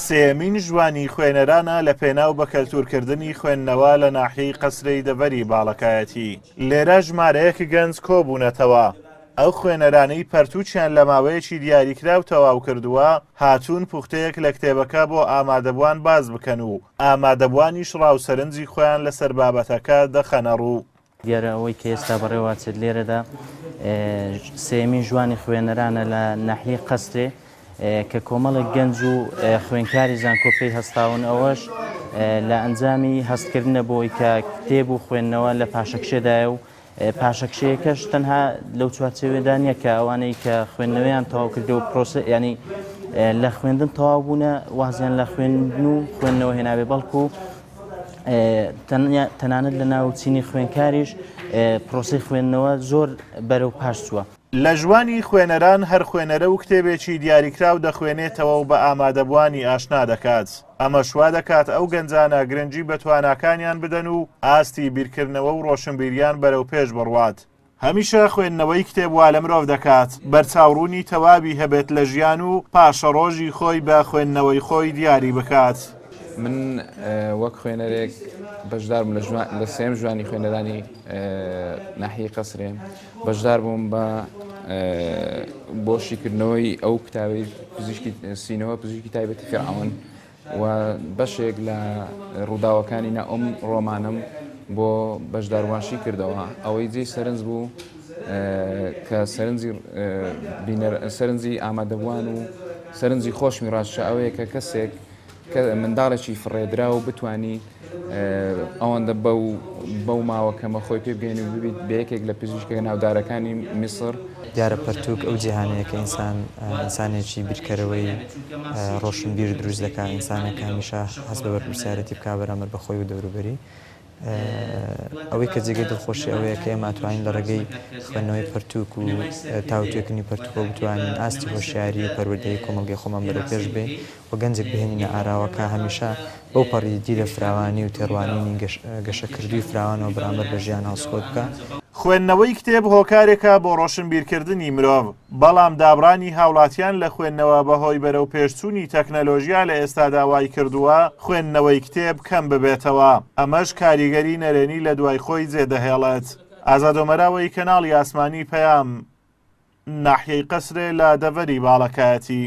سێیەمین ژوانی خوێنەرانە لە پێناو بە کەلتوورکردنی خوێندنەوە لە ناحیەی قەسرێی دەڤەری باڵەکایەتی. لێرە ژمارەیەک گەنج کۆبوونەتەوە، ئەو خوێنەرانەی پەرتووکیان لە ماوەیەکی دیاریکراو تەواو کردووە، هاتوون پوختەیەک لە کتێبەکە بۆ ئامادەبووان باس بکەن و ئامادەبووانیش ڕا و سەرنجی خۆیان لەسەر بابەتەکە دەخەنەڕوو. دیارە ئەوەی کە ئێستا بەڕێوەچێت لێرەدا سێیەمین ژوانی خوێنەرانە لە ناحیەی قەسرێ کە کۆمەڵێک گەنج و خوێنکاری زانکۆ پێی هەستاون ئەوەش لە ئەنجامی هەستکردنە بۆی کە کتێب و خوێندنەوە لە پاشەکشێدایە و پاشەکشەیەکەش تەنها لەو چوارچێوەدا نییە کە ئەوانەی کە خوێندنەوەیان تەواو کردو و پرۆسە ینی لە خوێندن تەواو بوونە وازیان لە خوێندن و خوێندنەوە هێناوێ بەڵکو تەنانەت لە ناو چینی خوێنکاریش پرۆسەی خوێندنەوە زۆر بەرەو پاش چووە. لە ژوانی خوێنەران هەر خوێنەرە و کتێبێکی دیاریکراو دەخوێنێتەوە و بە ئامادەبووانی ئاشنا دەکات، ئەمەش وا دەکات ئەو گەنجانە گرنگی بە تواناکانیان بدەن و ئاستی بیرکردنەوە و ڕۆشنبیریان بەرەوپێش بڕوات. هەمیشە خوێندنەوەی کتێب وا لە مرۆڤ دەکات بەرچاوڕوونی تەواوی هەبێت لە ژیان و پاشەڕۆژی خۆی بە خوێندنەوەی خۆی دیاری بکات. من وەک خوێنەرێک بەشدار بووم لە سێم ژوانی خوێنەرانی ناحیەی قەسرێ بەشدار بووم بە بۆ شیکردنەوەی ئەو کتاوی پزیشکی سینەوە پزیشکی تایبەتی فرعون و بەشێک لە ڕووداوەکانی ناو ئەم ڕۆمانەم بۆ بەشداروان شی کردەوە. ئەوەی جێی سەرنج بوو کە سەرنجی بینەر سەرنجی ئامادەبووان و سەرنجی خۆشمی ڕاکشا ئەوەیە کە کەسێک کە منداڵێکی فڕێدراو بتانی ئەوەندە بەو بەو ماوە کەمە خۆی پێ بگەین و ببیت بە یەکێک لە پزیشکە ناودارەکانی میسر. دیارە پەرتووک ئەو جیهانەیە کە ئینسان ئینسانێکی بیرکەرەوەی ڕۆشنبیر دروست دەکا، ئینسانێک کە هەمیشە هەست بە بەرپرسیارێتی بکا بەرامبەر بە خۆی و دەوروبەری. ئەوەی کە جێگەی دڵخۆشی ئەوەیە کە ئێمە ئەتوانین لە ڕێگەی خوێندنەوەی پەرتووک و تاوتوێکردنی پەرتووکەوە بتوانین ئاستی هۆشیاری و پەروەردەیی کۆمەڵگەی خۆمان بەرەوپێش ببەین و گەنجێک بهێنینە ئاراوە کە هەمیشە بەو پەڕی دیدە فراوانی و تێڕوانینی گەشەکردووی فراوانەوە بەرامبەر بە ژیان هەڵسوکەوت بکا. خوێندنەوەی کتێب هۆکارێکە بۆ ڕۆشنبیرکردنی مرۆڤ، بەڵام دابڕانی هاوڵاتیان لە خوێندنەوە بەهۆی بەرەوپێشچوونی تەکنەلۆژیا لە ئێستادا وایکردووە خوێندنەوەی کتێب کەم ببێتەوە، ئەمەش کاریگەری نەرێنی لەدوای خۆی جێدەهێڵێت. ئازاد ئۆمەراوەی، کەناڵی ئاسمانی پەیام، ناحیەی قەسرێ لە دەڤەری باڵەکایەتی.